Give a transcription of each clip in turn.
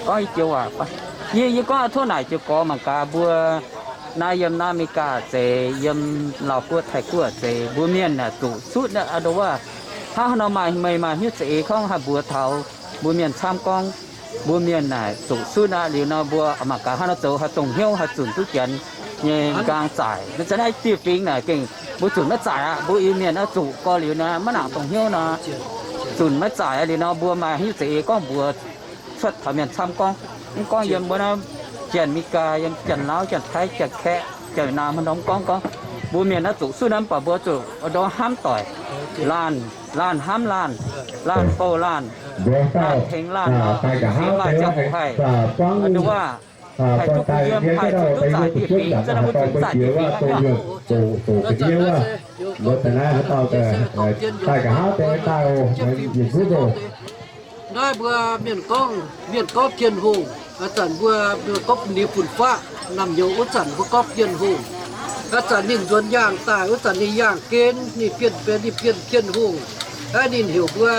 Gorngv i joux waac, yie, yie gorngv tov naaic jiez gorx mangc gaax mbuo naaiv yiem naaiv America zeiz, yiem Laauv guoqv, Taiv guoqv zeiz, mbuo mienh naaic zuqc sutv aqv, ndo wuov. Hnangv haaix nor maaih, meih maaih hnyouv za'eix gorngv haih mbuox taux mbuo mienh camv gorngv, mbuo mienh naaic zuqc sutv aqv. Liuz nor mbuo mangc gaax hnangv nor zoux haih dongh hnyouv haih zunc duqv Janx nyei nqaang zaaic. Mv zeiz naaiv dieh fingx naaic gengh mbuo zunc maiv zaaic aqv. Mbuo Iu-Mienh naaiv zuqc gorx liuz nor maiv nangc dongh hnyouv nor, zunc maiv zaaic aqv. Liuz nor mbuo maaih hnyouv za'eix gorngv mbuox cuotv taux mienh camv gorngv, mv gorngv yiem mbuo naaiv Janx-Meigaa, yiem Janx-Lauv, Janx-Taiv, Janx-Kaeqv, Janx-Wietc Naam hnangv nor mv gorngv, gorngv mbuo mienh naaiv zuqc sutv naaiv mv baac mbuo zuqc ndorm hnamv doic, laanh, laanh hnamv laanh, laanh bouh laanh, laanh tengx laanh nor, fingx maaih ziangh hoc haih, ndo wuov, haih duqv kuh yiem, haih zuqc duqv zaaic dieh fingx, za'gengh mbuo zunc zaaic dieh fingx aqv. Naaiv mbuo mienh gorngv, mienh gorngv Tin-Hungh, a'zanc mbuo, mbuo gorngv ninh fun-faqv naamh nyouz wuov zanc mbuo gorngv Tin-Hungh. A'zanc ninh nzuonx yaangh daaih wuov zanc ninh yaangh gen, ninh bienh benx, ninh bienh Tin-Hungh. Aav, ninh heuc mbuo,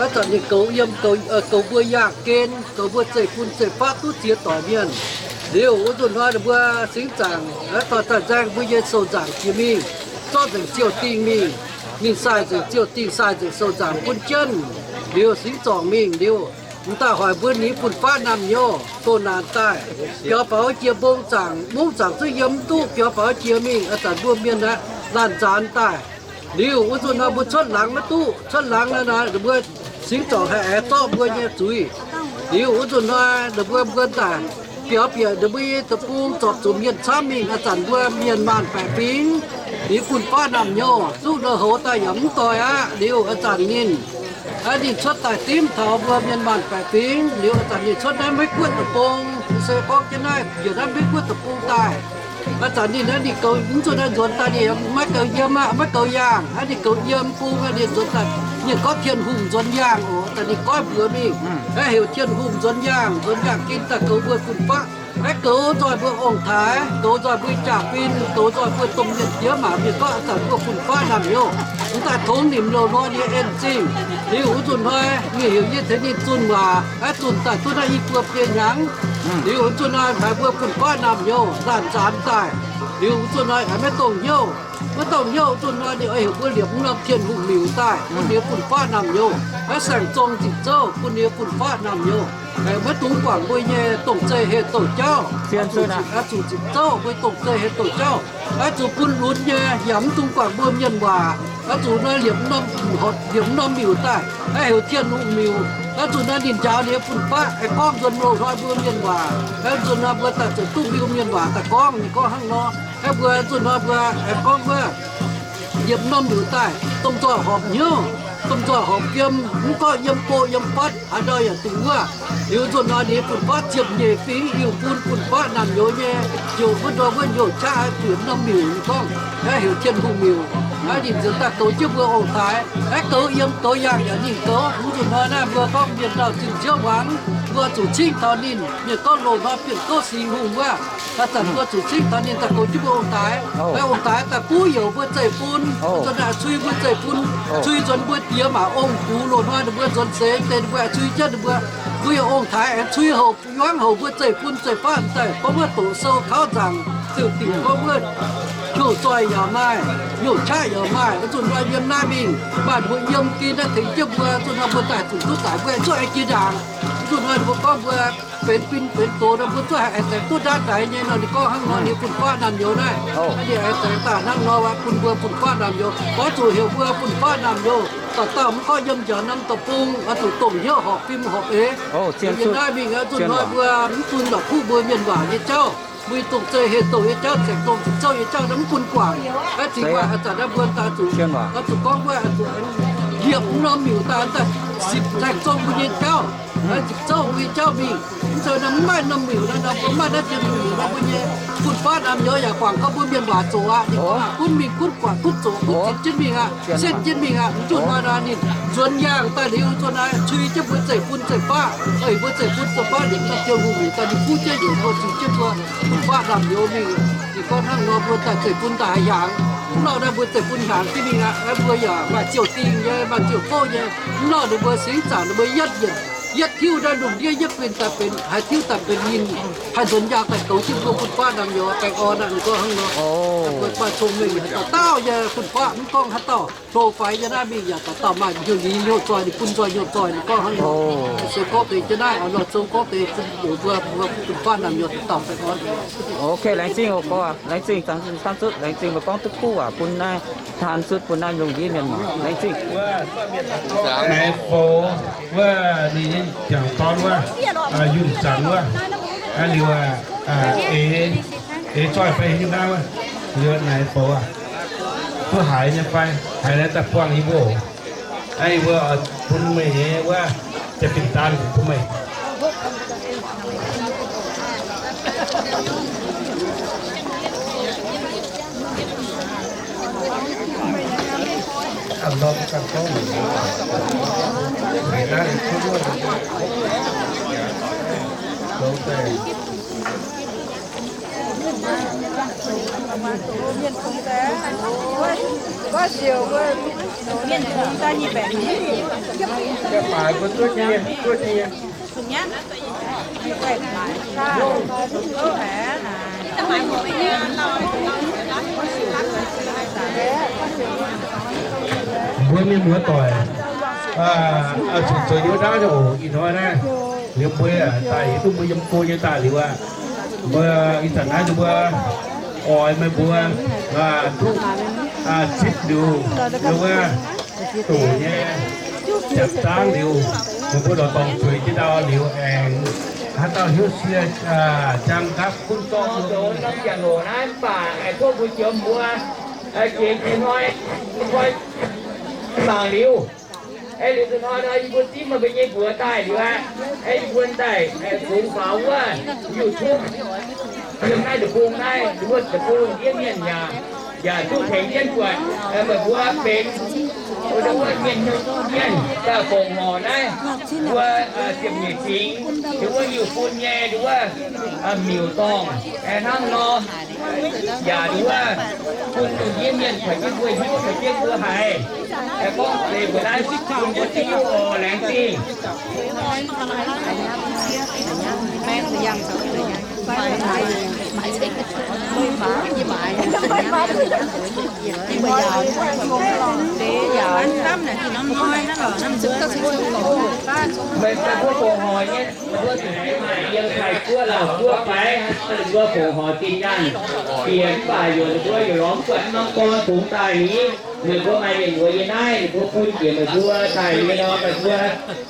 a'zanc ninh goux yiem, goux, goux mbuo yaangh gen, goux mbuo zeiv-fun zeiv-faqv duqv ziex doic mienh. Liuz wuov nzunc hnoi ninh mbuo singx zaangc, aav, dorh daaih nzaeng mbuo nyei sou-nzaangc jiex mingh, zorqv nzengc ziouh dingh mingh. Ninh sai nzengc ziouh dingh, sai nzengc sou-nzaangc bun jienv. Liuz singx zorngc mingh liuz, m'daaih hoic mbuo ninh fun-faqv naamh nyouz doh naanc daaih, biaux faaux jiex mbong zaangc, mungv zaangc zuqc yiem mv duqv, biaux faaux jiex mingh, a'zanc mbuo mienh aqv, laanh nzaanx daaih. Liuz wuov nzunc hnoi mbuo cuotv laangz maiv duqv, cuotv laangz naaic, ninh mbuo singx zorngc haih aengx zorqv mbuo nyei zuiz. Liuz wuov nzunc hnoi ninh mbuo, mbuo daaih biaux bieqc ninh mbuo nyei deic-bung, zorpc zuqc mienh camv mingh, a'zanc mbuo mienh maanc baeqc fingx, ninh fun-faqv naamh nyouz zuqv nor houx daaih yaac mv doix aqv. Liuz a'zanc ninh, aav, ninh cuotv daaih dimv taux mbuo mienh maanc baeqc fingx. Liuz a'zanc ninh cuotv naaiv Meiv Guoqv deic-bung, se gorngv jienv naaiv njiec naaiv Meiv Guoqv deic-bung daaih. A'zanc ninh, ninh goux, mv zuqc naaiv nzuonx daaih ninh maiv goux yiem aqv, maiv goux yaangh aqv, ninh goux yiem bung aqv, ninh nzuonx daaih, ninh gorngv Tin-Hungh nzuonx yaangh oc. A'zanc ninh goiv mbuox mingh, aav, heuc Tin-Hungh nzuonx yaangh, nzuonx yaangh gen daaih goux mbuo fun-faqv. Aav, goux nzoih mbuo ong-taaix, goux nzoih mbuo jaa-fin, goux nzoih mbuo domh mienh diex maac mienh gorngv a'zanc mbuo fun-faqv naamh nyouz, mv daaih tongx nimc loz-hnoi nyei en-zingh. Liuz wuov nzunc hnoi mienh heuc yie tengx ninh zunh waac, aav, zunh daaih duqv naaiv i buo biei hnyangx. Liuz wuov nzunc hnoi haiz mbuo fun-faqv naamh nyouz laanh nzaanx daaih. Liuz wuov nzunc hnoi haiz maiv dongh hnyouv, maiv dongh hnyouv, wuov nzunc hnoi ninh oix heuc mbuo liepc norm Tin-Hungh miuc daaih bun ninh fun-faqv naamh nyouz, aav, saeng-zong ziqc zouv bun ninh fun-faqv naamh nyouz. Maiv dungx guangc mbuo nyei dongh zeiv heh douh jauv. Zuqc ziqc zouv mbuo dongh zeiv heh douh jauv. Aav, zuqc bun lunx nyei yaac mv dungx guangc mbuo mienh waac. Aav, zuqc naaiv liepc norm, liepc norm miuc daaih, aav, heuc Tin-Hungh miuc. Aav, zuqc naaiv ninh njaaux ninh nyei fun-faqv, aengx gorngv nzuonx loz-hnoi mbuo mienh waac. Aav, nzuonx hnoi mbuo daaih zuqc duqv mbuo mienh waac daaih gorngv, ninh gorngv hnangv nor. Aav, mbuo nzuonx hnoi mbuo aengx gorngv wuov, liepc norm miuc daaih, domh nzoih horpc hnyouv, domh nzoih horpc yiem, mv gorngv yiem go yiem fatv, haaix ndau yaac dingc wuov. Liuz nzuonx hnoi ninh fun-faqv ziepc nyeic fingx Iu-Bun fun-faqv naamh nyouz nyei, heuc wuov ndorm wuov hnyouv qaqv aengx liepc norm miuc, ninh gorngv, aav, heuc Tin-Hungh miuc. Aav, ninh nzuonx daaih goux jienv mbuo ong-taaix, aav, goux yiem goux yaangh yaac ninh goux. Mv zuqc hnoi naaiv mbuo gorngv mienh dauh zinh nziouv muangx, mbuo zuqc cingv taux ninh. Mienh gorngv loz-hnoi bienh gouv singx hungh wuov, aav, zanc mbuo zuqc cingv taux ninh daaih goux jienv mbuo ong-taaix. Ong-taaix daaih buv youc mbuo zeiv-fun, nzuonx daaih cui mbuo zeiv-fun, cui nzuonx mbuo diex maac ong-gux. Loz-hnoi ninh mbuo nzuonx seix deix ninh mbuo cui jienv ninh mbuo, mbuo yaac ong-taaix aengx cui houc, yuangv houc mbuo zeiv-fun zeiv-faqv daaih, gorngv wuov doqc sou kaux nzaangc ziouc dingc, gorngv wuov hnyouv zoih yaac maaih, hnyouv qaqv yaac maaih. Zunh hnoi yiem naaiv mingh, maaih mbuo yiem gin naaiv tengx jienv mbuo. Zunh hnoi mbuo daaih zuqc duqv daic mbuo zuqc aengx jiex ndaangc. Zunh hnoi mbuo gorngv mbuo benx fin benx doz nor, mbuo zuqc aengx aengx duqv ndaatv daix nyei nor, ninh gorngv hnangv nor, ninh fun-faqv naamh nyouz naaiv. Ninh aengx aengx daaih hnangv nor, mbuo fun-faqv naamh nyouz, oix zuqc heuc mbuo fun-faqv naamh nyouz. Dauh dauh mv gorngv yiem njaux norm deic-bung, oix zuqc dongh hnyouv horpc fim horpc eix. Yiem naaiv mingh, zunh hnoi mbuo mv bun la'kuqv mbuo mienh waac nyei jauv, mbuo dongh zeiv heh douh nyei jauv, zaengc dongh ziqc zouv nyei jauv naaiv mv bun guangc. Aav, zingx waac a'zanc naaiv mbuo daaih zuqc, zuqc gorngv wuov, liepc norm miuc daaih, daaih zipc zaengc zong mbuo nyei jauv, zipc zouv mbuo nyei jauv mingh. Mv zeiz nor mv maaih norm miuc nor, mbuo maaih naaiv jiex miuc nor, mbuo nyei fun-faqv naamh nyouz yaac guangc gorngv mbuo mienh waac zoqc aqv. Ninh gorngv gunv mingh gunv guangc gunv zoqc gunv zipc jienv mingh aqv, setv jienv mingh aqv. Mv zuqc hnoi naaiv ninh nzuonx yaangh daaih liuz, zuqc naaiv cui jienv mbuo zeiv-fun zeiv-faqv, mbuo zeiv-fun zeiv-faqv liuz, daaih Tin-Hungh liuz, daaih ninh buv jienv youz mbuo, zuqc jienv mbuo fun-faqv naamh nyouz mingh. Ninh gorngv hnangv nor mbuo daaih zeiv-fun daaih haih hiaangx. Mv lauh naaiv mbuo zeiv-fun hiaangx jienv mingh aqv. Mbuo yaac maaih ziouh dingh nyei, maaih ziouh fouv nyei. Mv lauh ninh mbuo singx zaangc ninh mbuo yietv yienc Yietv tiuv naaiv lungh ndiev yietv benx daaih benx, haaix tiuv daaih benx ninh, haih nzuonx yaangh daaih goux jienv mbuo fun-faqv naamh nyouz baengh orn naaiv, ninh gorngv hnangv nor. Mbuo maaih cong-mengh haaix dauh dauh yie fun-faqv mv gorngv haaix dauh hlo faix yie naaiv mingh yaac dauh dauh maaih hnyouv nyei hnyouv zoih, ninh bun nzoih hnyouv zoih, ninh gorngv hnangv nor. Se gorngv deix jienv naaiv oix lorh zong gorngv deix bun mbuo, mbuo fun-faqv naamh nyouz dauh dauh baengh orn. Ok, laengz zingh oc gorx, laengz zingh, cang zinh camv zutv, laengz zingh meih gorngv duqv kuv waac bun naaiv, taan zutv bun naaiv lungh ndiev mienh muoz, laengz zingh. Naaiv fou wuov ninh nyei jangc dorn wuov, Yunh Zanc wuov, liuz eix, eix zoih fai hiuv naaiv wuov, liuz naaiv fou aqv, duqv haiz nyei fai, haiz naaiv daaih buangh yie mbuo oc. Yie mbuo bun meih nyei wuov jaa-fin daan bun meih. Mbuo mienh muoz doic, zuqc zoux hnyouv ndaauv nyei oc. Ih hnoi naaiv liuz mbuo daaih hiuv duqv mbuo yiem go nyei daaih liuz aqv. Mbuo ih zanc naaiv mbuo oix meih mbuo duqv zipv liuz wuov doqc nyei ziepc zaangv liuz, meih mbuo lorz dorngc zueiz jienv ndau liuz aengx haaix dauh hiuv sie jang gapv gunv zorqv. Zoux norm ziangh hoc naaiv mv baac tov mbuo jiex mbuo jiex hnoi koi mangc liuz. Aeqv, liuz zuqc hnoi nor yie mbuo zipv meih mbuo nyei mbuox daaih liuz aqv. Aeqv, yie mbuo daaih fungx faaux wuov YouTube yiem naaiv deic-bung naaiv, wuov deic-bung ndiev mienh yaac, yaac duqv tengx jienv buatc meih mbuo benx wuov mienh nyei duqv jienv daaih fongc horc naaiv mbuo ziepc nyeic fingx, wuov Iu-Fun nyei wuov miuc-dorngh hnangv nor. Yaac wuov bun lungh ndiev mienh caux jienv mbuo hiuv, caux jienv mbuo haiz, gorngv deix mbuo naaiv bun mbuo hiuv oc. Laengz zingh. Meih mbuo fongc horc nyei, mbuo zuqc fiev maaih yiem Taiv-Guoqv, Laauh-Guoqv fai, mbuo fongc horc zinh ndaangc bieqc mv baac yaac mbuo yaac lorz mv buatc norm gorn fungx daaih ni. Meih mbuo maaih mienh muoz yiem naaiv, ninh mbuo bun jiex meih mbuo daaih nyei nor, meih mbuo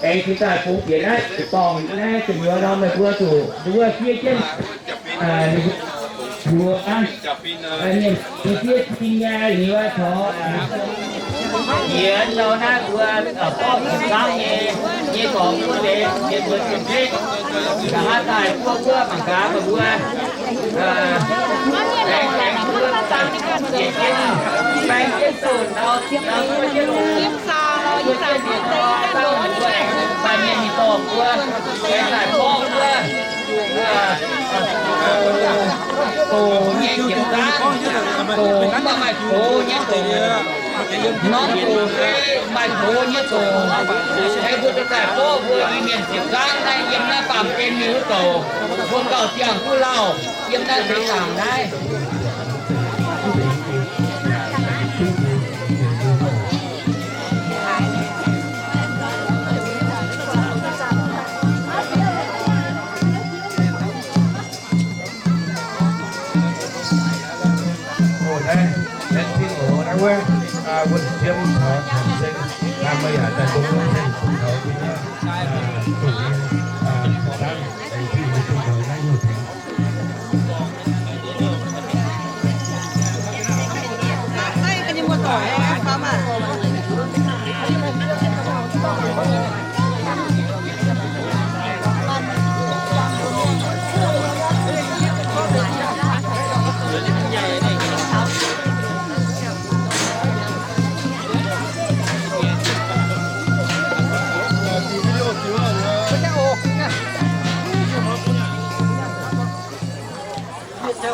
aengx cingx daaih bungx bieqc naaiv dorngh naaiv ziepc nyeic nor, meih mbuo zuqc nduov fiev jienv ninh mbuo mienh fiev zingh nyei, ninh mbuo corc yienx nor naaiv mbuo borqv ziepc zaangv nyei, nyei dorngx wuov deix mienh mbuo zinh zetv, nqa'haav daaih guoqv wuov mangc gaax meih mbuo aengx aengx mbuo daaih yietc jienv baeng jienv douh ndau, ndau zuov jienv longx, zuov jienv liuz nor, dauh ninh mbuo aengx maaih mienh mingh dorh mbuo aengx daaih borqv wuov doqc nyei ziepc zaangv, doqc mv baac maaih doz nyei doqc. Norm doqc se maaih doz nyei doqc. Aengx mbuo daaih borqv mbuo Iu-Mienh ziepc zaangv naaiv yiem naaiv baamh gen mingh wuov douc, mbuo gauh ziangh duqv lauh yiem naaiv seix zaangc naaiv. Oc, naaiv, naaiv Tin-Hungh naaiv wuov, wuonh jiem taux Tin-Seng, meih yaac daaih dongh Tin-Seng bun taux bun yie, dongh yie, dangv aengx Tin-Hungh bun taux naaiv nyungc tengx.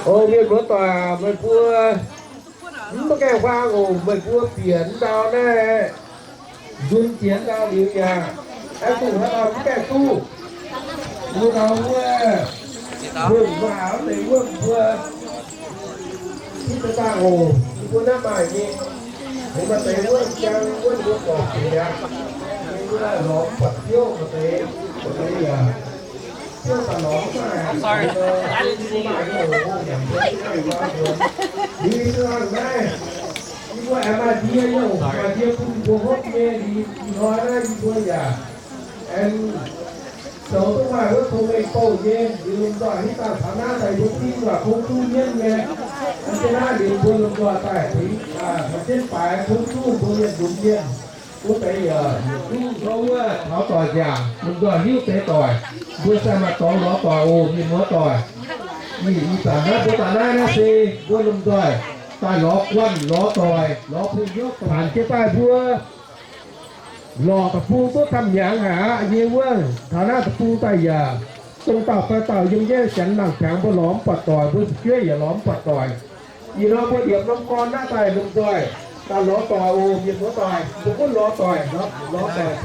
O mienh muoz-doic, meih mbuo mv gaengh huaang oc. Meih mbuo bieqc ndau naaiv, nzun jiex ndau liuz yaac Aengx duqv haaix dauh mv gaengh duqv, mbuo taux wuov, mbuo maaih deix wuov mbuo, mbuo, mbuo naaiv maaih nyei, maaih deix wuov jang wuov mbuo gorqv-jiex aqv, wuov lorz buatc Ziouv maaih deix, maaih deix yaac Ziouv daaih lorz daaih. Liuz se naaiv, yie mbuo aengx maaih ndie nyei, maaih ndie bun mbuo hopv nyei, liuz ih hnoi naaiv yie mbuo yaac aengx zoux duqv maaih wuov tong mengh bouh nyei, liuz lomh nzoih hitv daaih taux naaiv daaih yie mbuo dingh waac kungx duqv mienv nyei. Aa, jienv naaiv liuz mbuo lomh nzoih daaih tengx, aa, taux jienv baaix kungx duqv mbuo mienh lunx mienh. Wuov deix yaac yietc zungv tov wuov taux doic nziaauc, lomh nzoih hiuv deix doic. Mbuo sai maaih dorngx lorz doic oc, mienh muoz doic. Ih, ih zanc naaiv mbuo daaih naaiv naaiv se mbuo lomh nzoih daaih lorz guanh lorz doic lorz bung hnyouv doic. Taux jienv daaih mbuo lorqc deic-bung duqv camv hnyangx haic aqv. Yie wuov taux naaiv deic-bung daaih yaac dongh dauh fai dauh yiem jienv janx nangh jangx mbuo lorz mv buatc doic, mbuo fu'jueiv yaac lorz mv buatc doic. Ih hnoi mbuo liepc norm gorn naaiv daaih lomh nzoih daaih lorz doic oc, mienh muoz doic, mbuo gunv lorz doic, lorz doic, lorz doic.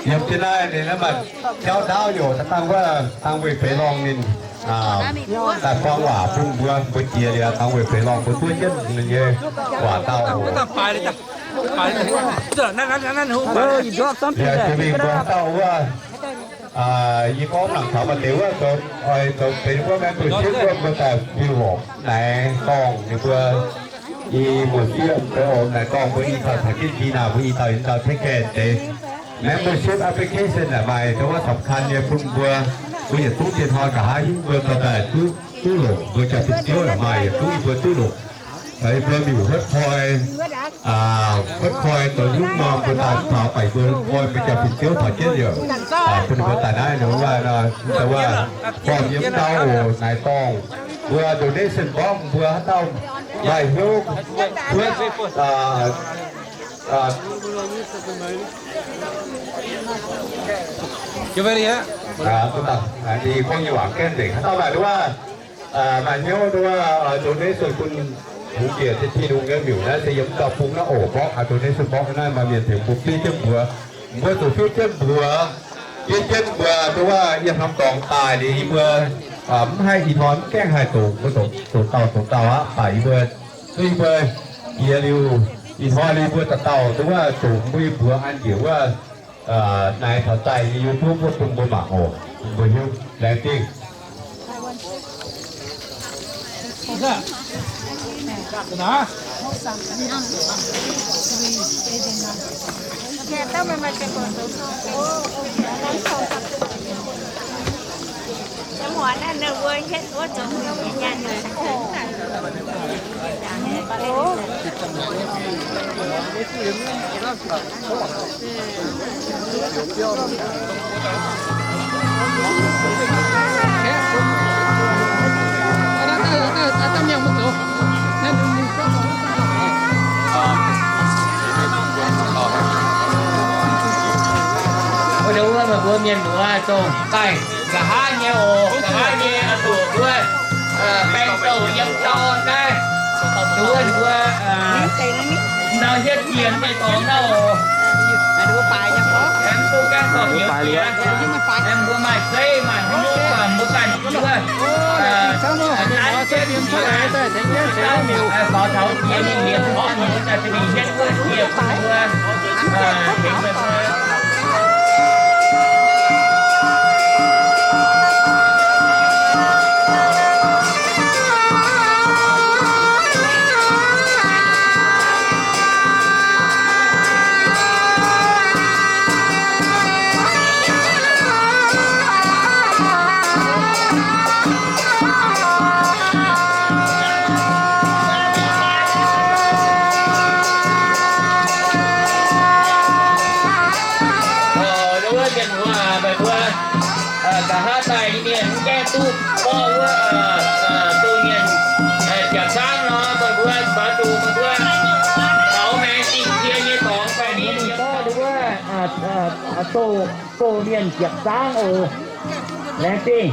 Yiem jienv naaiv ninh naaiv maaih jauv ndaauv youc dangh wuov, dangh Weic Feix Lorngh ninh daaih buang waac bun mbuo, mbuo jiex liuz dangh Weic Feix Lorngh mbuo duqv jienv ninh nyei waac dauh oc. Liuz jiex mingh mbuo dauh wuov, yie gorngv mangc taux maaih deix wuov zoux, oix zoux benx wuov membership wuov mbuo daaih fiuv horpc naaiv dorngh ninh mbuo. I muoz-sieqv mbuo oc, naaiv dorngh mbuo i caux caux jienv i naaic mbuo i dauh i dauh take care deix. Membership application naaic maaih dongh wuov สำคัญ nyei bun mbuo. Mbuo yietc zungv dien hnoi nqa'haav hingv mbuo dorh daaih duqv, duqv longc mbuo jaa-fin-ziouv naaic maaih yietc zungv yie mbuo duqv longc. Mbuo miuc huotv koi, huotv koi zoux hnyouv norm mbuo daaih taux baac mbuo koi mbuo jaa-fin-ziouv taux jienv yaac bun ninh mbuo daaih naaiv nor wuov, wuov, gormx yiem ndau oc naaic dorngh. Mbuo donation box mbuo haaix dauh maaih hnyouv huotv, ninh gorngv nyei waac gaengh nzengc. Haaix dauh maaih nduov, maaih hnyouv nduov, donation bun hungh diex Tin-Hungh nyei miuc naaiv se yiem dauh bung naaiv oc, box, donation box naaiv maaih mienh tengx mbuo bieiv jienv mbuox. Mbuo zuqc bieiv jienv mbuox, bieiv jienv mbuox nduov, yiem norm dorngx daaih liuz yie mbuo mv haih ih hnoi mv gaengh haih doqc, mbuo doqc dauh doqc dauh aqv. Baac yie mbuo, yie mbuo jiex liuz, ih hnoi liuz mbuo dauh dauh nduov doqc mbuo mbuox an njiec wuov, naaiv taux daaih nyei YouTube wuov bun mbuo mangc oc, bun mbuo hiuv laengz zingh. Wuov mbuo mienh muoz dongh daaih nqa'haav nyei oc, nqa'haav nyei oix zuqc wuov baeng douh yiem ndau naaiv, wuov mbuo ndau hietv jiex maiv dorngx ndau oc. Aengx mbuo ganh dorh hnyouv jiex, aengx mbuo maaih zeiv maaih hnyouv, mbuo ganh wuov, faaux taux jiex mingh liuz, mbuo daaih za'gengh hietv wuov jiex mbuo. Wuov mienh muoz, meih mbuo nqa'haav daaih nyei mienh mv gaengh duqv gorngv wuov, duqv mienh jaax zaangv nor, meih mbuo baac duqv meih mbuo taux maengx dingh jiex nyei dorngx fai ni gorngv wuov, doh, doh mienh jaax zaangv oc. Laengz zingh.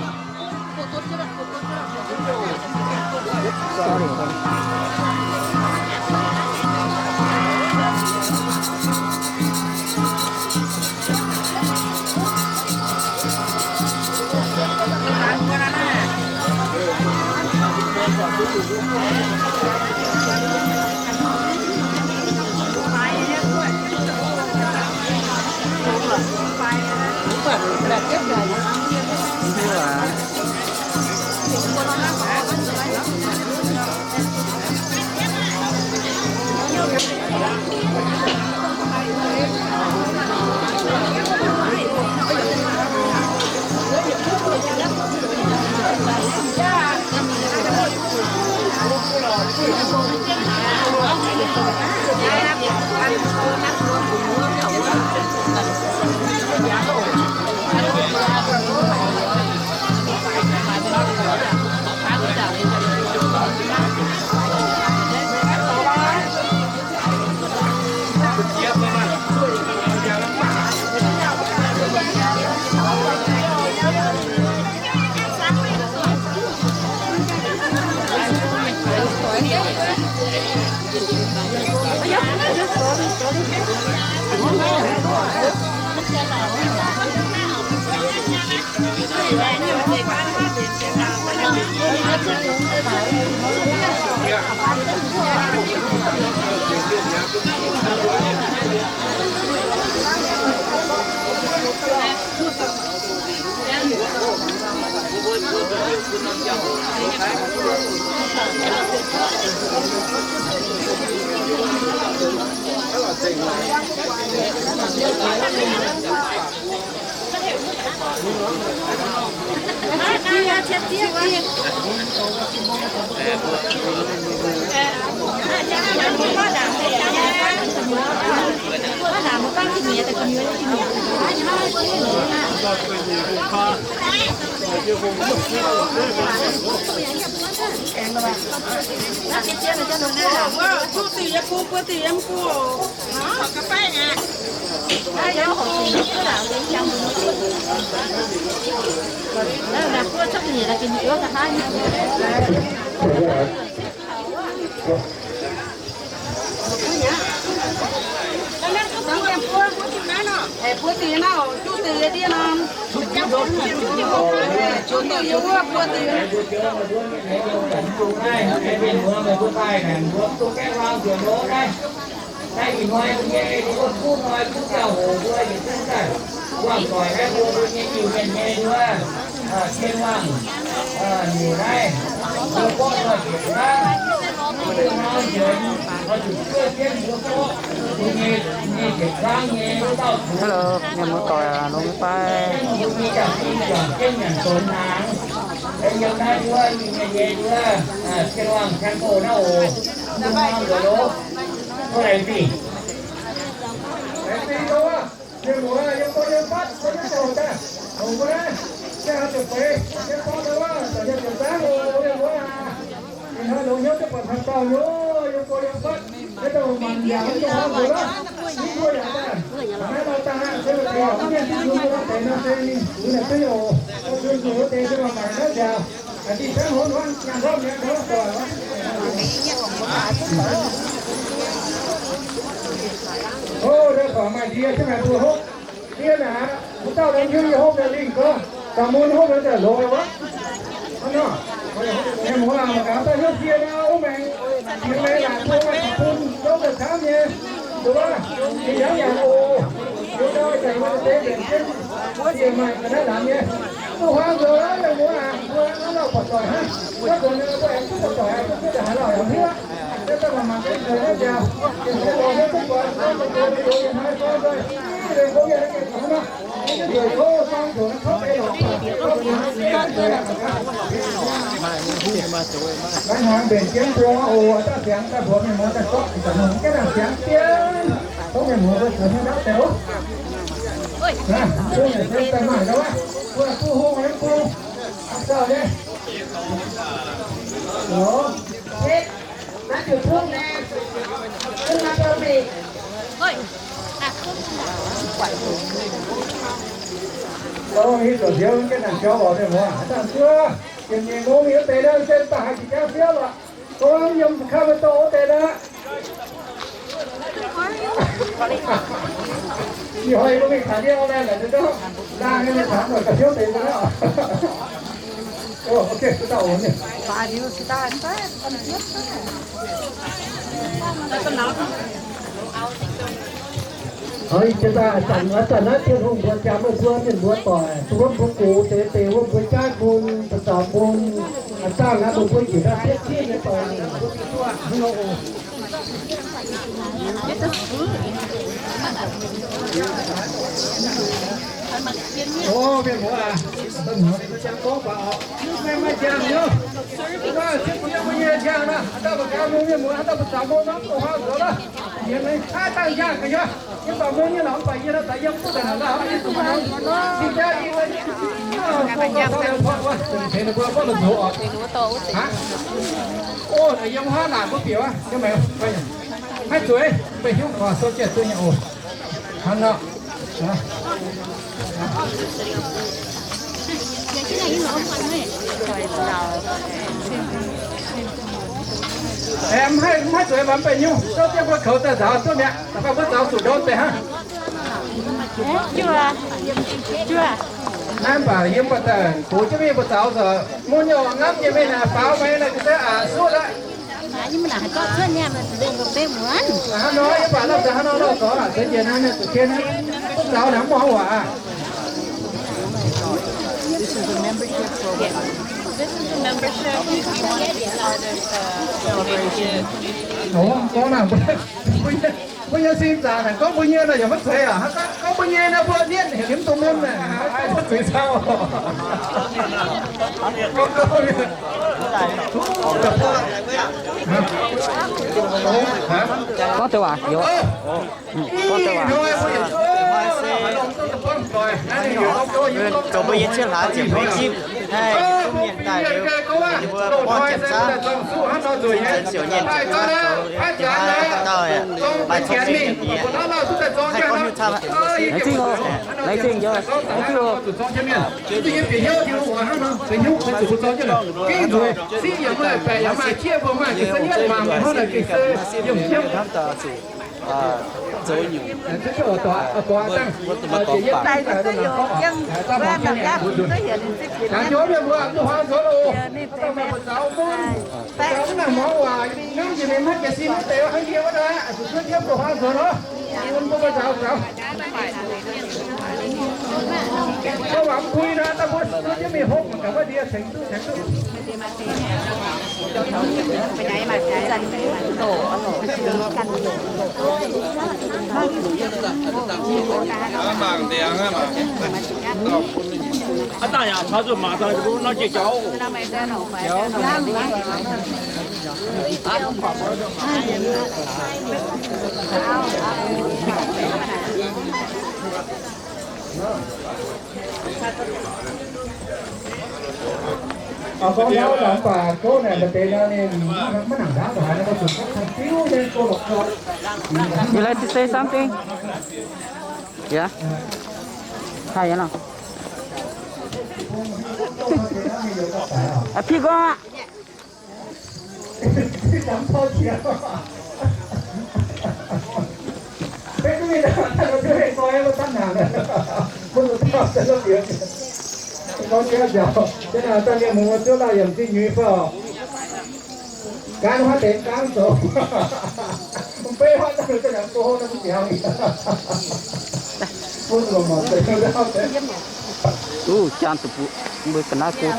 Naaiv ih hnoi mbuo nyei mbuo kuv hnoi kuv ziangh hoc mbuo yietc zungv daaih buangh doic naaiv mbuo, mbuo nyei Iu-Mienh nyei nduov, Cien Wangh, nyungc naaiv mbuo gorngv nor njiec hnangv, mbuo nor njiec, oix zuqc zuov jienv mbuo gorngv mbuo nyei, nyei njiec zangv nyei wuov dauh zuqc. Hello, mienh muoz-doic, longx nyei fai? Mbuo nyei jauv-zinh juangc jienv nyanc donx hnaangx. Yiem naaiv nduov Iu-Mienh nyei nduov, Cien Wangh Temple naaiv oc. Mbuo nor njiec loz, mbuo laengz zingh. Laengz zingh loz. Mienh muoz, yiem gorx yiem fatv, mbuo nyei ziangh hoc daaih, longc mbuo naaiv, ziangh hoc ziepc feix, yiem gorx daaih wuov, ziepc nyeic ziepc zaangv oc, mienh muoz aac. Ih hnoi longx hnyouv jienv buatc haaix dauh nyei, yiem gorx yiem fatv, yiem dongh mangc yaac mv dungx hnamv mbuo lorqc, mv mbuo yaac daaih. Naaiv lauh dangh aqv, se mbuo deix yaac mv mienh, mbuo mbuo deix nor se ninh zuqc naaic duqv oc, mbuo zuqc zuqc wuov deix se mangc mangc naaiv nziaaux. O, deix faaux maaih ndie jienv haaix mbuo hopv. Ndie naaic, mbuo dauh lomh hiuv yie hopv daaih lingh gorx, dangh mun hopv daaih loz wuov. Hnangv nor, mienh muoz aac, mangc gaax dauh hnyouv ndie nor, wuov maengx, mienh muoz aac, mbuo maaih deic-bung, zouv daaih camv nyei, nduov, ninh yangh yaac oc, liuz ndau ih zanc mbuo deix mbienc jienv, ndie maaih ga'naaiv lamz nyei. Duqv huaang nzoux mienh muoz aac, mbuo naaiv lauh buatc doic hnangv, naaiv nzuonx mbuo aengx duqv buatc doic, duqv duqv haaix lauh yaac hiuv aqv. Naaiv daaih mangc mangc gaax nzuonx naaiv nziaaux, mienh muoz aac, mbuo buatc doic, mbuo nzuonx yiem naaiv gorngv nzuonx, mv nzuonx kouv yie naaiv gengh taux hnangv nor, mv nzuonx kouv gorngv nzuonx naaiv kouv ei lorqc. Maiv hnaangx mbenc jienv mbuo oc, daaih siangx daaih mbuox mienh muoz daaih zorqv ih zanc mv gaengh nangc siangx jienv, tov mienh muoz mbuo zuonx nyei ndapv deix oc. Naaiv bung yaac se daaih mangc gaax wuov, mbuo duqv hungh nyei bung, dauh nyei. Loz. Naaiv ziouc tungv naaiv, tungv naaiv bung mingh. Loz, hiuv duqv nziouv jienv naaic jauv oc, mienh muoz. Dangh zuov, jiex nyeic mong mingh wuov deix naaiv se daaih haiz jiex jaav fiouv loc. Gorngv yiem kaav maiv dorh wuov deix naaiv. Ih hnoi yie mbuo mingh taux ndiev orqv laeh, naaic se gorngv laangh nyei mingh taux, mv baac ga'fiouv deix nzunc aqv. Ih zanc, zanc naaiv Tin-Hungh mbuox jangx meih mbuo mienh mbuo doic, wuov mbuo gox deix deix, wuov mbuo jaiv bun, da'zaux bun, aa, zaangh naaiv mbuo mbuo njiec daaih siepv zieqv nyei doic, mbuo zuqc duqv hnangv nor oc. O, mienh muoz aac, da'hnangv ninh mbuo jangx gorngv baac oc, maiv maaih njang nyei. Mv baac siepv zieqv mbuo nyei njang nor, haaix dauh mbuo ganh mbuo mienh muoz, haaix dauh mbuo zaux mbuo norm doqc huaang nzuonx loh. Yie maiv haaix dangh njang ga'nyorh. Yie baac mbuo nyei laangz baac yie nor daaih yiem duqv ga'naaiv lauh, yie zuqc maiv nor. Cing jaav yie, o, ninh mbuo gorngv la'nzox oc. Aa, o, naaic yiem haav naanc mbuo bieqc aqv. Maiv zueiz, mv bei hnyouv, sou jienv duqv nyei oc. Hnangv nor. Aeqv, mv haih, mv haih zueiz mv bei hnyouv, zouv jienv mbuo koux daaih nzaaux duqv mi'aqv. Da'faanh mbuo zaux zuqc ndorm deix hnangv. Naaiv mv baac yiem baac daaih gox jienv mingh mbuo zaux zoux, mun nyei oc, ngamv nyei mingh naaic faaux maiv naaic ga'sie aqc suqv aqv. Hnangv nor, yie mv baac lorz daaih hnangv nor lorz zoux aqv, zeix njiec naaiv mienh zuqc ken aqv. Duqv zaux naaic mv muangx waac aqv. Gorngv naaic, mbuo nyei sin zaangc naaic gorngv mbuo nyei nor yaac maiv zeiz aqv. Gorngv mbuo nyei nor mbuo nienv heuc nimv dongh mun naaic, maiv zuqc caux. Gorngv deix waac youz. Zoux mbuo yie cietv hlaax ziepc hmz jipv, haih duqv mienh daaih liuz, ninh mbuo borqv jiepc zaangv, ziepc ziepc siouc nyienh ziepc zaangv zoux, diuh hlaax dauh dauh, maaih cong-zengx nyei diex, haih gorngv hiuv camv aqv. Laengz zingh oc. Laengz zingh, laengz zingh oc. Zoux nyungc, mbuo, mbuo duqv maiv gorngv baac. You like to say something? Yeah. Hi, hello. Aa, Pi Guang aqv. Duqv jaan duqv buoz, mbuo ga'naaiv go doqc.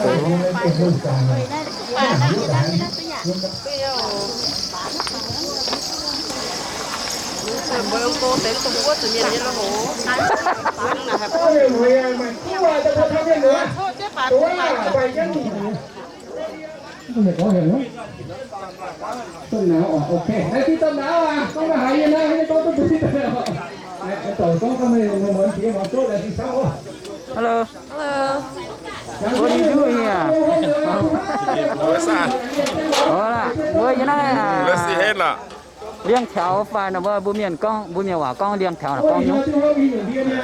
Hello. Hello. What are you doing here? Mbuo yie naaiv, liangx taux fai nor, mbuo mienh gorngv, mbuo mienh waac gorngv liangx taux, gorngv nyungc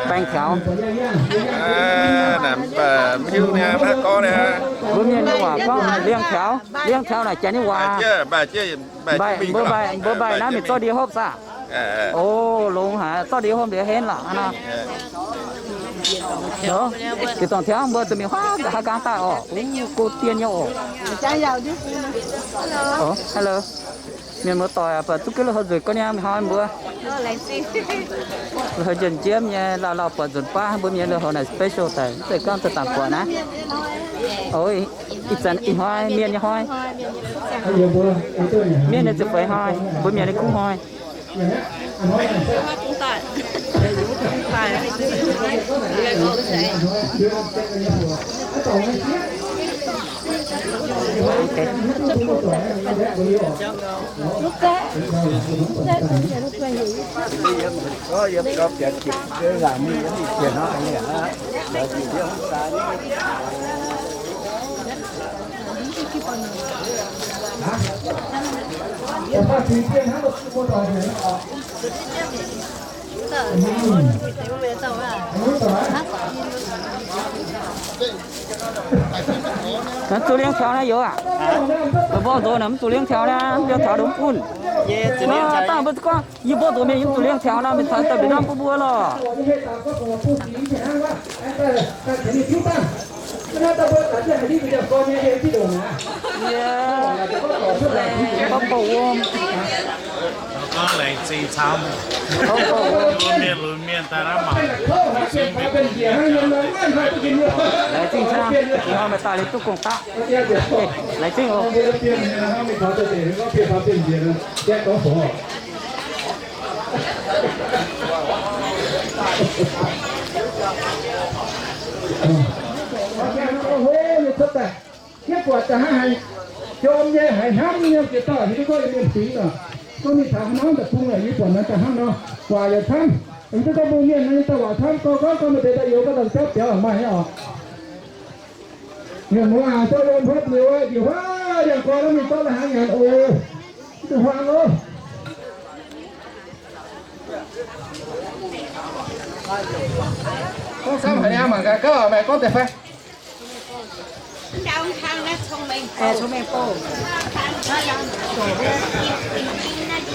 baengh taux. Mbuo mienh nyei waac gorngv liangx taux. Liangx taux naaic janx nyei waac. Mbuo mbaih, mbuo mbaih naaiv mingh zorqv ndie hopv saah? O, longx haic, zorqv ndie hopv liuz henv lorqc hnangv nor. Jiex dorngc tiaux mbuo zuqc mingh huaav nqa'haav nqaang daaih orqc. Go dien nyei orqc. Hello. Mienh muoz-doic, buatc zungv gouv lui-houx nzueic gorngv niaa mingh hnoi mbuo. Lui-houx njiemv njiemv nyei, lauh lauh buatc nzunc baav mbuo mienh lui-houx naaic special daic, mv zeiz gorngv daaih dangc buatc naaiv. Ih zanc ih hnoi mienh nyei hnoi. Mienh nyei ziepc feix hnoi, mbuo mienh nyei kuv hnoi. Mv zuqc liangx taux naaiv youz aac? Mbuo nzox naaic mv zuqc liangx taux naaiv, liangx taux ndongc mv bun. Dangh mbuo gorngv yie mbuo nzox mienh yie mv zuqc liangx taux nor, mienh taux daaih mbienv ndorm bun mbuo lorqc. Gorngv bouh wuom. Gorngv laengz zingh camv. Gorngv bouh wuom. Mbuo mienh lunx mienh daaih naaiv mangc. Laengz zingh camv. Ih hnoi meih daaih liuz duqv gong-daqv. Laengz zingh oc. Hietv buatc da'hnangv haiz jom nyei, haiz hnamv nyei jiex dauh hiuv duqv gorngv yiem mienh fingx oc. Gorngv mingh taux haaix norm deic-bung yaac yie buatc naaiv da'hnangv nor, guaax yaac camv. Hiuv duqv gorngv mbuo mienh naaiv dauh waac camv, gorngv gorngv gorngv maaih deix daaih youz gorngv daaih jauv biaux maaih nyei oc. Mienh muoz aac, zorqv lom hopv liuz, njiec huaav yangh gorn mingh zorqv la'hnaangx nyanc oc. Mv duqv huaang oc. Gorngv camv haic nyei, mangc gaax gauh maaih gorngv deix fai.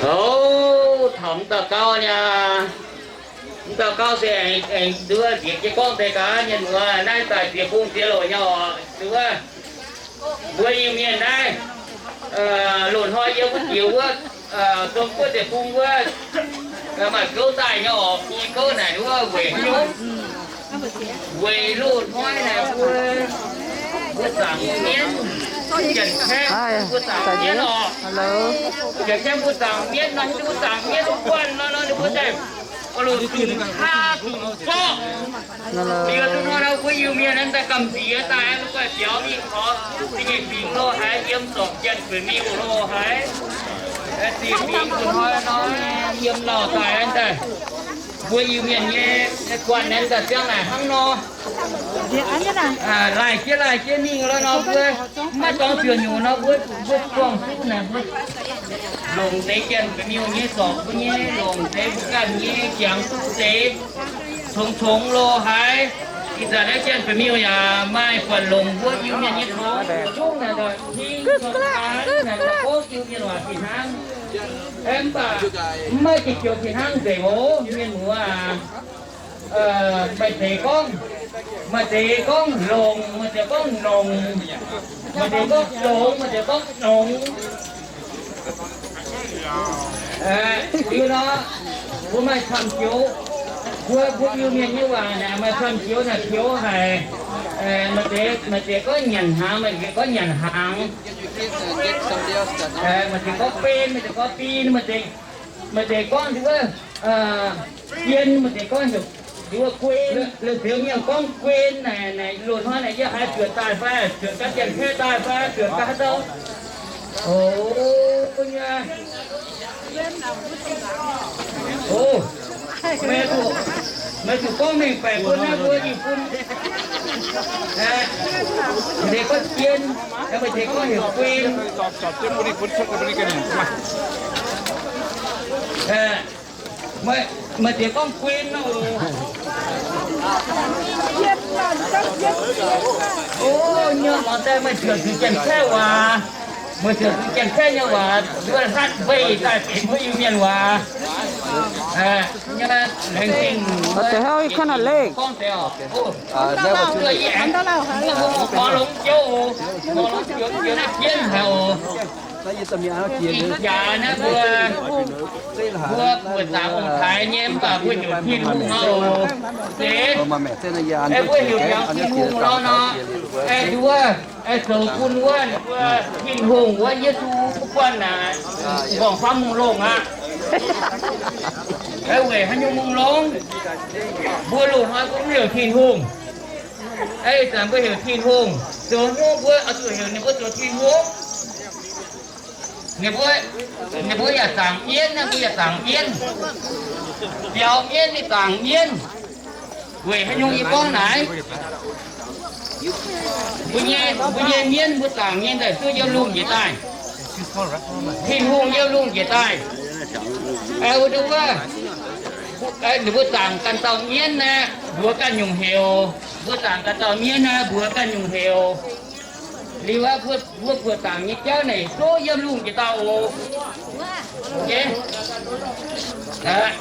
Oc, taux mv dauh gauv nyei. Mv dauh gauv se aengx, aengx nduov nziex jiez gorngv deix gaax, mienh muoz, naaiv daaih ziex bung ziex loc nyei oc. Nduov, mbuo Iu-Mienh naaiv, loz-hnoi yiem wuov jiex wuov, dongh wuov deic-bung wuov, maaih gouv daaih nyei oc. Bung gouv naaic wuov weic haaix nyungc? Weic loz-hnoi naaic mbuo, mbuo zaangc mienv Janx-Kaeqv, mbuo zaangc mienv oc. Janx-Kaeqv mbuo zaangc mienv nor, mbuo zaangc mienv guanh nor, nor ninh mbuo daaih oix longc zungh kaa zungh zorqv. Liuz duqv hnoi nor, mbuo Iu-Mienh naaiv daaih gamh nziex daaih, mbuo guanh biaux mingh taux zingh nyeic fingx lo haaix, yiem zorc Janx-Guoqv miuh lo haaix, zingh fingx gu'hnoi nor, yiem lauh daaih daaih, mbuo Iu-Mienh nyei guanh naaiv daaih ziangh naaic hnangv nor. Laaih jiex laaih jiex mingh lo nor, mbuo maiv dorngx zuoqc nyungc nor, mbuo, mbuo buangh duqv naaic, mbuo longc deix Janx-Guoqv miuh nyei zorc mbuo nyei, longc deix mbuo ganh nyei jangx duqv deix congx congx lo haaix. Ih zanc naaiv Janx-Guoqv miuh yaac maaih buatc longc mbuo Iu-Mienh nyei tongx zungv naaic, hing naaic, gorngv Iu-Mienh waac fih hnangv. Mv baac mv maaih jiex joux fih hnangv nzengc oc, mienh muoz aac. Maaih deix gorngv, maaih deix gorngv longc, maaih deix gorngv nongc, maaih deix gorngv zongx, maaih deix gorngv nongx. Liuz nor, mbuo maaih camv joux, mbuo, mbuo Iu-Mienh nyei waac naaic maaih camv joux naaic joux haic. Maaih deix, maaih deix gorngv nyanc hnaangx, maaih deix gorngv nyanc hnaangx. Maaih deix gorngv ben, maaih deix gorngv bin, maaih deix, maaih deix gorngv nduov, bien, maaih deix gorngv nduov guen. La'zioux mienh gorngv guen naaic, naaic loz-hnoi naaic yie haiz zuotc daaih fai, zuotc gaax Janx-Kaeqv daaih fai, zuotc gaax haaix dauh. O, nyei. O, meih zuqc, meih zuqc gorngv mengh baeqc bun naaiv mbuo Iu-Mienh. Maaih deix gorngv guen, maaih deix gorngv heuc guen. Maaih deix gorngv guen nor. O, nyei lorz daaih meih zuotc zuqc Janx-Kaeqv waac, meih zuotc zuqc Janx-Kaeqv nyei waac, nduov hlatv mbeix daaih benx mbuo Iu-Mienh waac. What the hell, you kinda late? Ih jaax naaiv mbuo, mbuo buoqc zaangc ong-taaix nyei mv baac mbuo heuc Tin-Hungh nor oc. Zeiz, mbuo heuc biaux Tin-Hungh nor nor, nduov, zoux bun wuov ninh mbuo Tin-Hungh wuov Yesu bun guanh naaic, nqorngv-famv mungh longh aqv. Weic haaix nyungc mungh longh? Mbuo loz-hnoi mbuo mv heuc Tin-Hungh. Ih zanc mbuo heuc Tin-Hungh, zoux hnyouv mbuo oix zuqc heuc ninh mbuo zoux Tin-Hungh. Ninh mbuo, ninh mbuo yaac zaangc mienv, mbuo yaac zaangc mienv. Biaux mienv ninh zaangc mienv. Weic haaix nyungc yie gorngv naaic? Mbuo nyei, mbuo nyei mienv mbuo zaangc nyei daaih duqv yiem lungh njiec daaih. Tin-Hungh yiem lungh njiec daaih. Wuov, ninh mbuo zaangc ganh dauh mienv naaiv mbuox ganh nyungc heuc. Mbuo zaangc ganh dauh mienv naaiv mbuox ganh nyungc heuc. Liuz aqv, mbuo, mbuo buoqc zaangc nyei jauv naaic duqv yiem lungh njiec daaih oc. Mienh muoz-doic aac.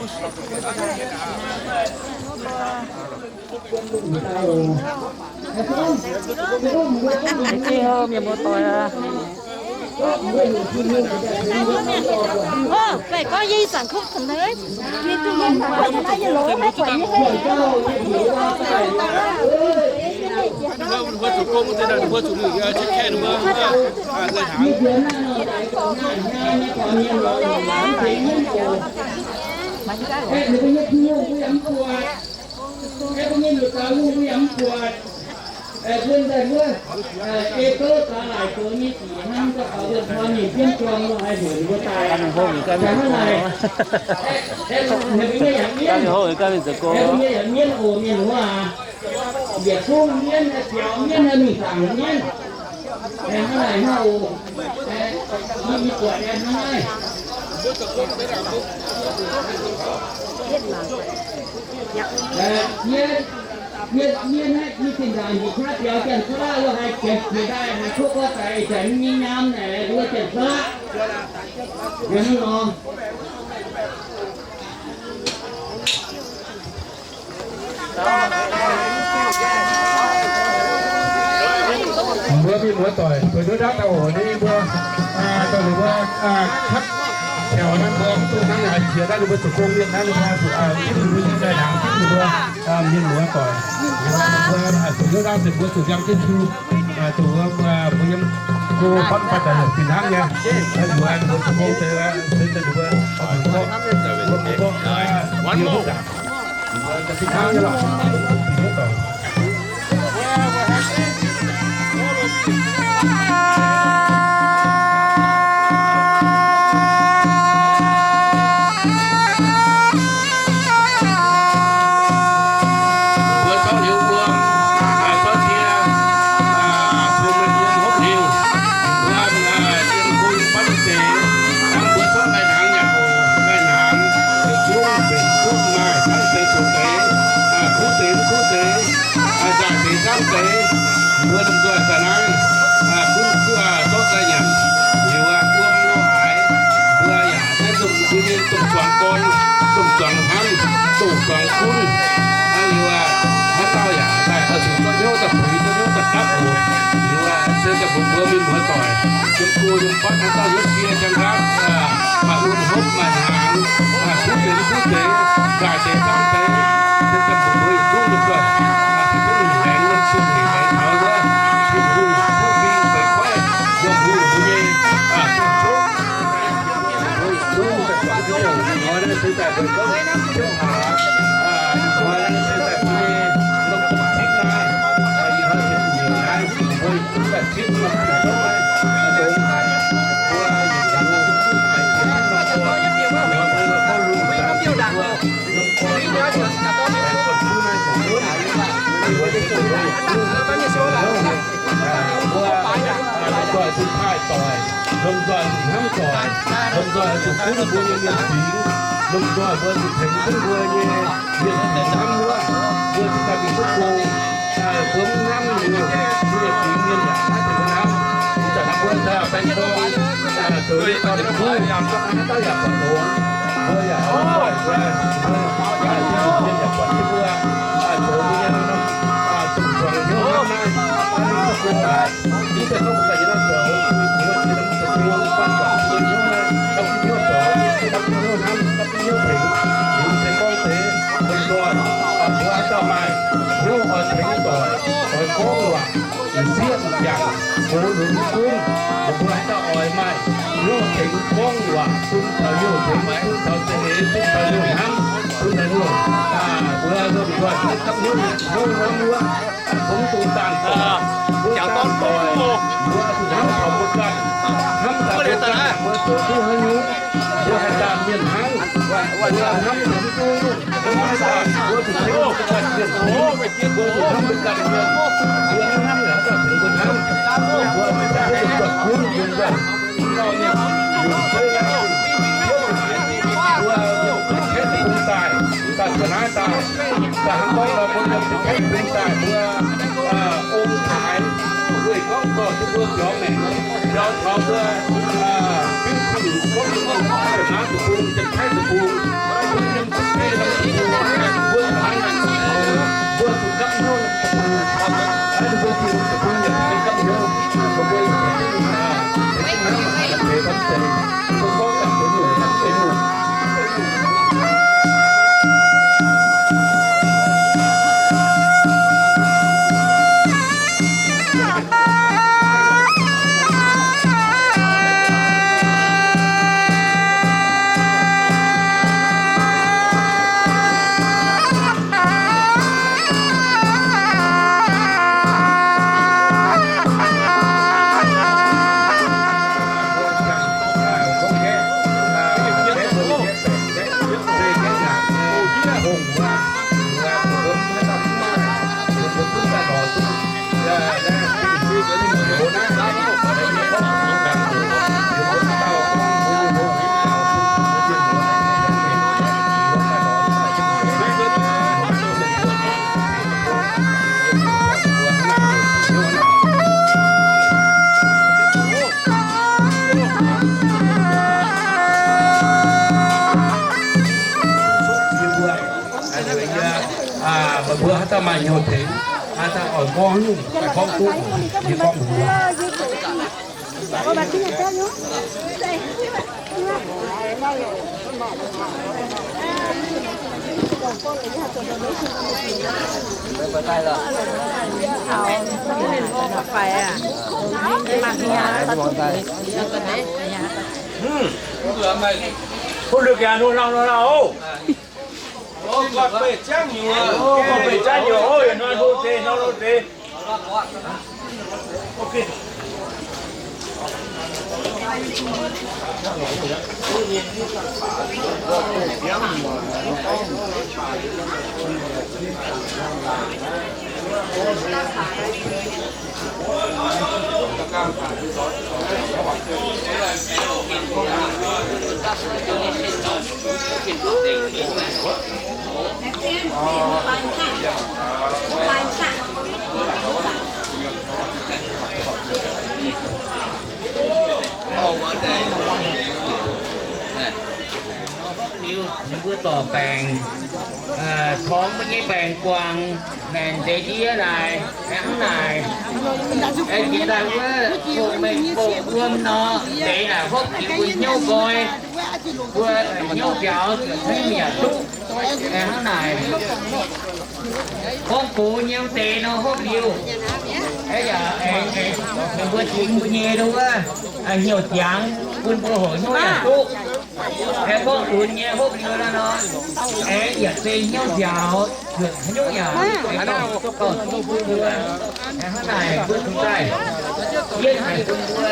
Mienh oc, mienh wuov aac, yietc zungv mienv, biaux mienv, mingh zaangc mienv. Hnangv naaic hnangv oc. Mienh, mienh, mienh naaiv, mienh zinh ndaangc njiec qaqv biaux Janx-Saqlaqv lo haaix jiex jiex daaih haaix tov gorx daic zanc nyei nyaam naaic lo Janx-Saqlaqv. Hnangv nor. Mbuo mienh muoz-doic, mbuo nduov ndaauv daaih oc, ninh mbuo, daaih ninh mbuo, katv taux naaiv mbuo mv dungx hnangv naaic qiex naaiv ninh mbuo zoux gong mienh naaiv ninh mbuo zuqc zipv ninh mbuo nyei daaih hnaangx, zipv ninh mbuo mienh muoz-doic. Mbuo zoux nduov ndaauv deix mbuo zuqc nziang jienv Yesu, zuqc mbuo yiem go fatv fatv daaih fih hnangv nyei. Ninh mbuo zoux gong deix, deix ninh mbuo, mbuo, mbuo, mbuo, mbuo zorqv liuz mbuo, zorqv cie, bun meih mbuo hopv liuz, mbuo yiem go yiem fatv deix, mbuo zorqv lai-hnaangx nyanc oc, lai-hnaangx, yietc zungv mbenc zungv maaih camv deix zoqc deix, kuv deix mv kuv deix, nzaaih deix camv deix, mbuo lomh nzoih daaih naaiv, gunv zorqv daaih nyanc. Liuz aqv, wuom lo haaix, mbuo yaac naaiv nzunc mbuo nyei domh zuangx gorn, domh zuangx hnamv, domh zuangx gunv. Liuz aqv, haaix dauh yaac daaih oix zuqc zorqv hnyouv daaih puix, zorqv hnyouv daaih gapv oc. Liuz aqv, se daaih mbuox mbuo mienh muoz-doic, yiem go yiem fatv haaix dauh hnyouv sie jangx gapv, maaih wuom hopv maaih hnaangx, kuv deix mv kuv deix, nzaaih deix camv deix, se daaih mbuox mbuo yietc zungv lomh nzoih, yietc zungv lingc laengz, lomh zinh lingc laengz taux wuov, Tin-Hungh kuv fing feix koiv, yiem mbuo nyei, mbuo yietc zungv daaih buatc duqv nyungc hnoi naaiv se daaih mbuo gorngv ciouv haax, hnoi naaiv se daaih mbuo nyei lomh zinh naaiv, ih hnoi ziepc nyeic naaiv, mbuo yietc zungv daaih cingv lomh zinh gorngv naaiv, dongh haic, mbuo yietc zungv haiz jiex lomh zinh, mbuo gorngv lungh zaangc mbuo, lomh gorn mbuo, lomh gorn mbuo naaiv zuqc wuonv, mbuo yietc zungv, mbuo yietc zungv, mbuo lomh nzoih zuqc taaih doic, lomh nzoih zuqc hnamv doic, lomh nzoih zuqc gunv mbuo nyei mienh fingx, lomh nzoih mbuo zuqc tengx gunv mbuo nyei mienh fingx hnamv wuov, mbuo zuqc daaih mingh duqv gong, mbuo mv hnamv liuz, mbuo nyei fingx mienh yaac maiv tengx mbuo hnamv. Ih zanc mbuo daaih baeng gorngv, zoux nyei dorn-kuv, haaix dauh yaac buatc longx, mbuo yaac lomh nzoih M'sieqv m'jangc gox lunx gunv, mbuo haaix dauh oix maaih hnyouv tengx gorngv waac bun taux hnyouv tengx bun taux za'eix bun taux hnyouv hnamv, bun taux hnyouv, mbuo nzoih gapv hnyouv, hnyouv hnamv wuov, bungx dungx daanh doic, mbuo daanh doic, mbuo zuqc hnamv taux mbuo ganh, hnamv taux mbuo ganh, mbuo zoux duqv haaix nyungc, mbuo haih daanh mienh hnangv, mbuo hnamv taux mbuo ganh, mbuo zuqc hnamv taux mbuo ganh, mbuo zuqc hnamv mbuo ganh mienh, mbuo hnamv haaix dauh tengx mbuo hnamv, mbuo zuqc gunv mbuo ganh. Mbuo kengx bungx daaih, daaih ga'naaiv daaih, daaih hnangv gorngv mbuo kengx bungx daaih mbuo ong-taaix, weic gorngv dorh duqv mbuo biaux maengc, biaux taux mbuo fingx zuqc gorngv mbuo naaiv deic-bung, Janx-Taiv deic-bung, mbuo yiem deic-bung, mbuo zuqc hnangv naaic, mbuo zuqc gapv hnyouv deic-bung, mbuo zuqc deic-bung yaac gapv hnyouv, mbuo Mbuo haaix dauh maaih hnyouv tengx, haaix dauh oix gorngv nyungc, gorngv duqv, yie gorngv mbuox. Mv lorqc, maiv, mbuo lorqc, maiv, mbuo lorqc, maiv, oc. Gorngv beih jangv nyuoqc, gorngv beih jangv nyuoqc, oc, yietc hnoi hlo deix, hnoi hlo deix. Ninh mbuo zorc baengc, torngv mbuo nyei baengc guangc, maengc deix ndie naaic, hnangv naaic. Aengx jiex daaih wuov, bouh mengh bouh wuom nor, deix naaic hopv jiex mbuo hnyouv nqoi, mbuo hnyouv nziaaux, mv yaac duqv, hnangv naaic. Gorngv gox nyei deix nor hopv liuz, aengx yaac, aengx, aengx, mbuo jiex mbuo nyei wuov, hnyouv jangx bun mbuo hoc hnyouv yaac duqv. Aengx gorngv lunx nyei hopv liuz nor, aengx yaac se hnyouv nziaaux, hnyouv yaac, aengx gorngv duqv bun mbuo, aengx hnangv naaic mbuo zuqc daaih, yie haiz bun mbuo,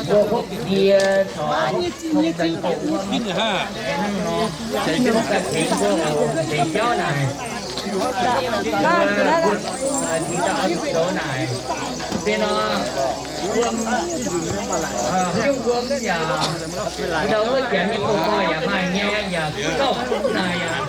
mbuo hopv jiex, hnangv nor, deix jauv naaic, deix jauv naaic, se nor, wuom, wuom yaac, ndau wuov janx nyei bouh gorx yaac maaih nyei, yaac gauh naaic yaac.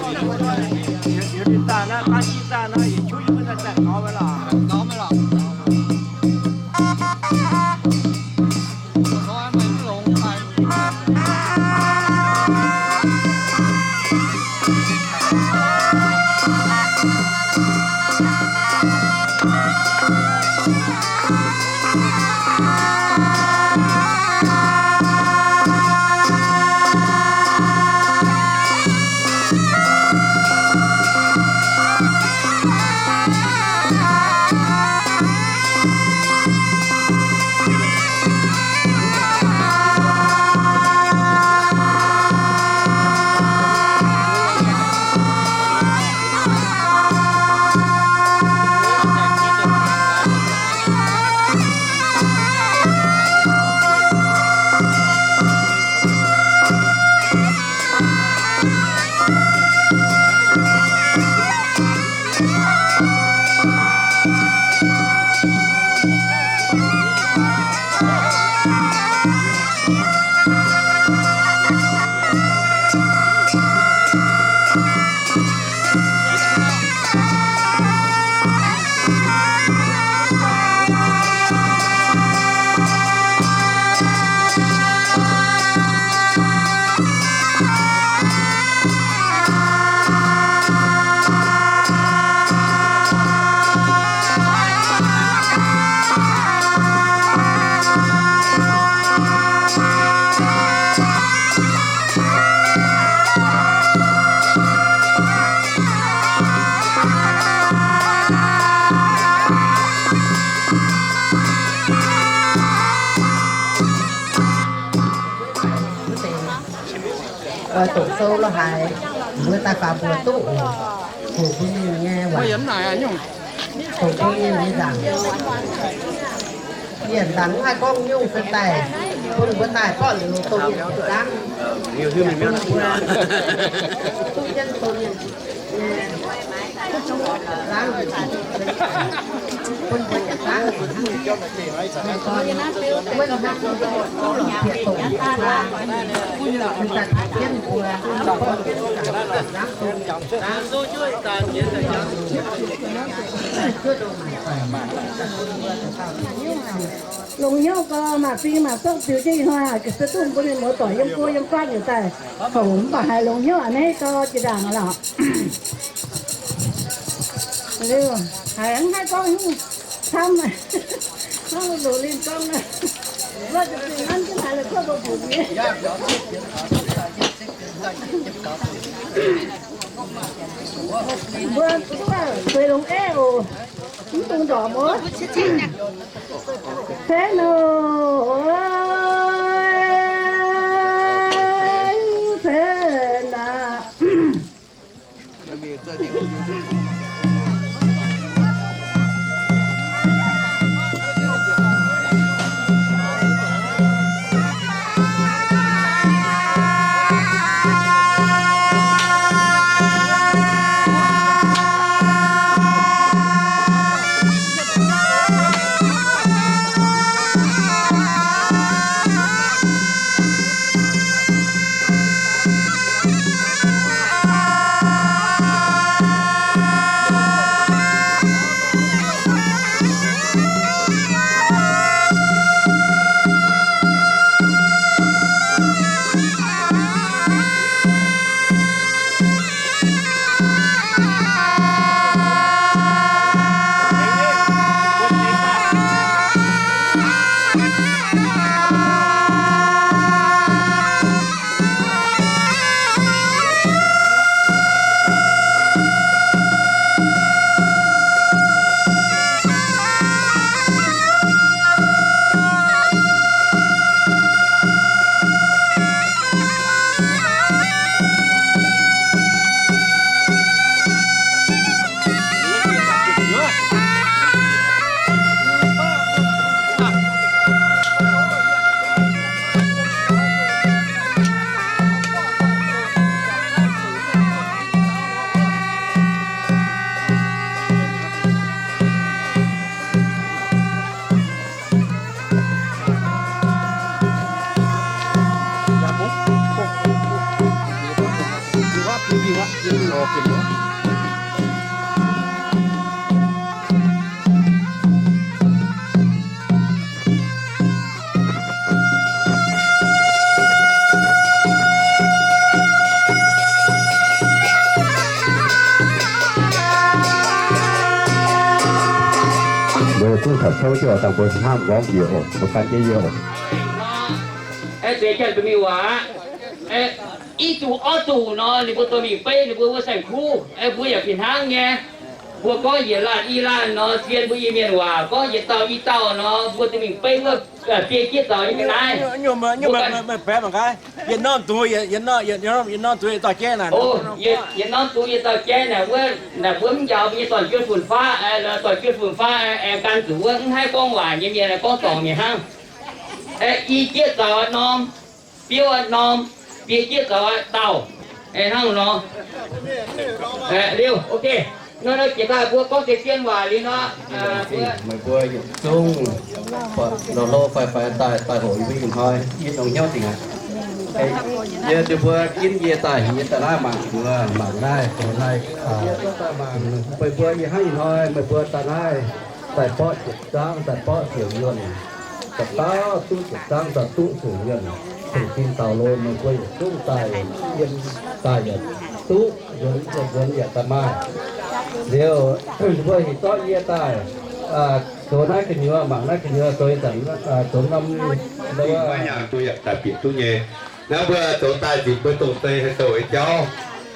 Oix doqc sou lo haaix, mbuo daaih faaux mbuo duqv oc. Hoqc bun ninh nyei waac, hoqc bun ninh nyei nzaangc. Yie nzangc mv haih gorngv nyungc se daaih bun mbuo daaih borqv liuz doh mienh ziepc zangv, bun mbuo duqv jienv doh mienh ziepc zangv. Longx hnyouv gau, maaih fing maaih soqv ziux jienv ih hnoi haic, se duqv bun ninh muoz-doic yiem go yiem fatv liuz daaih fongc, mv baac haiz longx hnyouv a'hneiv gau jiex ndaangc lorqc. Liuz haiz hnangv naaiv gorngv hnyouv camv, hnangv loz-loz linh gorngv naaiv, wuov zinh nanv jienv haiz la'kuqv dongh fuqv nyei. Mbuo duqv sueix longx aiv oc. Mv dungx ndorpc oc. Cen oc. Cen aqv. Taux tov jienv oc, dangh mbuo hnamv gorngv njiec oc, mbuo gan jienv yie oc. Aeqv, zueiz janx-duqv mingh waac aqv. Aeqv, i zuqc orv zuqc nor, ninh mbuo dorh mingh beiv ninh mbuo wuov saeng-kuv. Aeqv, mbuo yaac fih hnangv nyei. Mbuo gorngv yietc laanh i laanh nor, zien mbuo Iu-Mienh waac, gorngv yietc dauh i dauh nor, mbuo dorh mingh beiv wuov, biei jieqv zaux nyei mingh naaiv. Yietc norm dungz, yietc norm dungz yietc dauh jaiv naaic. O, yietc norm dungz yietc dauh jaiv naaic wuov, naaic mbuo mv njaaux mbuo nyei dorn-jueiv fun-faqv, dorn-jueiv fun-faqv aengx gan zuqc wuov mv haih gorngv waac nyei mienh, gorngv dorngc mienh hnangv. I jieqv zaux norm, biouv norm, biei jieqv zaux dauh, hnangv nor. Liuz, ok. Nor, nor jiex daaih mbuo gorngv deix zien waac liuz nor, meih mbuo yietc zungv buatc loz-loz faix-faix daaih, daaih hoqc yie mbuo ih hnoi yie nongx hnyouv dingc aqv. Yie, yie mbuo ginv yie daaih, yie daaih naaiv mangc mbuo, mangc naaiv, mangc naaiv, meih mbuo yie hnangv ih hnoi meih mbuo daaih naaiv, daaih borqv ziepc zangv, daaih borqv ziepc yuonh, daaih dauh duqv ziepc zangv, daaih duqv ziepc yuonh, tengx zinh daux loz meih mbuo yietc zungv daaih yiem, daaih yietc duqv nzuonx, nzuonx yaac daaih maaih. Liuz mbuo heuc zorqv yie daaih zoux naaiv gu'nyuoz, mangc naaiv gu'nyuoz zoux ih zanc, zoux norm, mbuo yaac daaih bieqc duqv nyei. Naaiv mbuo zoux daaih nzunc mbuo dongh zei haaix douh nyei jauv,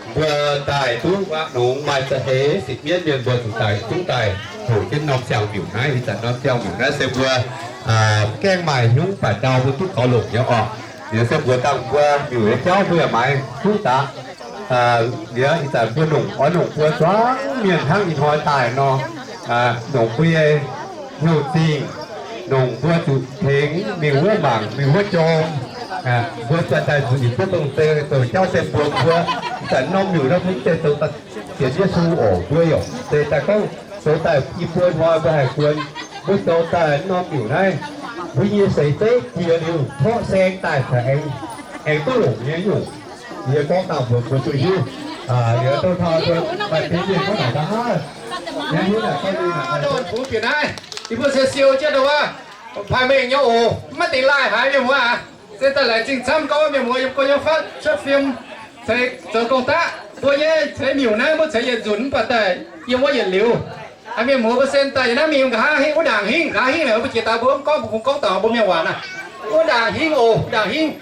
mbuo daaih duqv waac nongx maaih za'eix sipv mienv mienh mbuo zuqc daaih duqv daaih hoqc jienv norm siang-miuc naaiv. Ih zanc norm siang-miuc naaiv se mbuo mv gaengh maaih hnyouv baac ndau mbuo duqv gaux longc nyei orqc. Liuz se mbuox dangh mbuo miuc nyei jauv mbuo yaac maaiz duqv daaih. Liuz ih zanc mbuo nongc oix nongc mbuo zuangx mienh hnangv ih hnoi daaih nor, nongc mbuo nyei hnyouv zingh, nongc mbuo zuqc tengx mingh wuov mangc, mingh wuov jorm, mbuo zanc daaih nzunc nyeic duqv dongh se zoux jauv se mbuo, mbuo ih zanc norm miuc nor mbuo mv zeiz zoux daaih sienx Yesu oc. Mbuo yaac zeiz daaih gorngv zoux daaih i buo hnoi mbuo haih guon, mbuo zoux daaih norm miuc naaiv, mbuo nyei seix zeiv jiex liuz torqv saeng daaih caux aengx, aengx duqv longc nyei nyungc. Yie gorngv dangh mbuox mbuo duqv hiuv. Liuz dongh taux maaih biei mienh gorngv naaic daaih, yie hiuv naaic gorngv ninh naaic, bieqc naaiv, yie mbuo se siou jienv dongh wuov, paaiv mengh nyei oc, maiv dingh laaih haaix mienh muoz aac. Se daaih laengz zingh camv gorngv mienh muoz yiem go yiem fatv cuotv fim, ceix zoux gong-daqv. Mbuo nyei ceix miuc naaiv mbuo ceix yietc nzunc mv baac daaih yiem wuov yietc liuz. Mienh muoz mbuo se daaih yiem naaiv mingh nqa'haav hingv, wuov ndaangc hingv, nqa'haav hingv naaic mbuo jiex daaih mbuo mv gorngv, mbuo kungx gorngv taux mbuo mienh waac naaic. Wuov ndaangc hingv oc, wuov ndaangc hingv.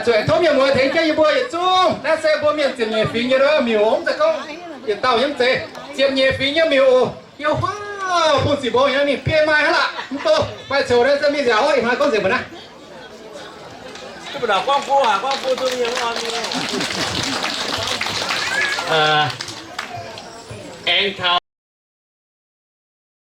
Zuqc tov mienh muoz tengx jienv yie mbuo yietc zungv. Naaiv se mbuo mienh ziepc nyeic fingx nyei mbiouh miuc, mv zeiz gorngv yietc dauh nyei mv zeiz. Ziepc nyeic fingx nyei mbiouh oc. Yiem huaav bung ziqc mbong nyei mingh biei maaih hnangv lac. Mv baac maaih coux naaiv se mingh nziaauc hnoi gorngv nzengc mbuo naaiv. Aengx taux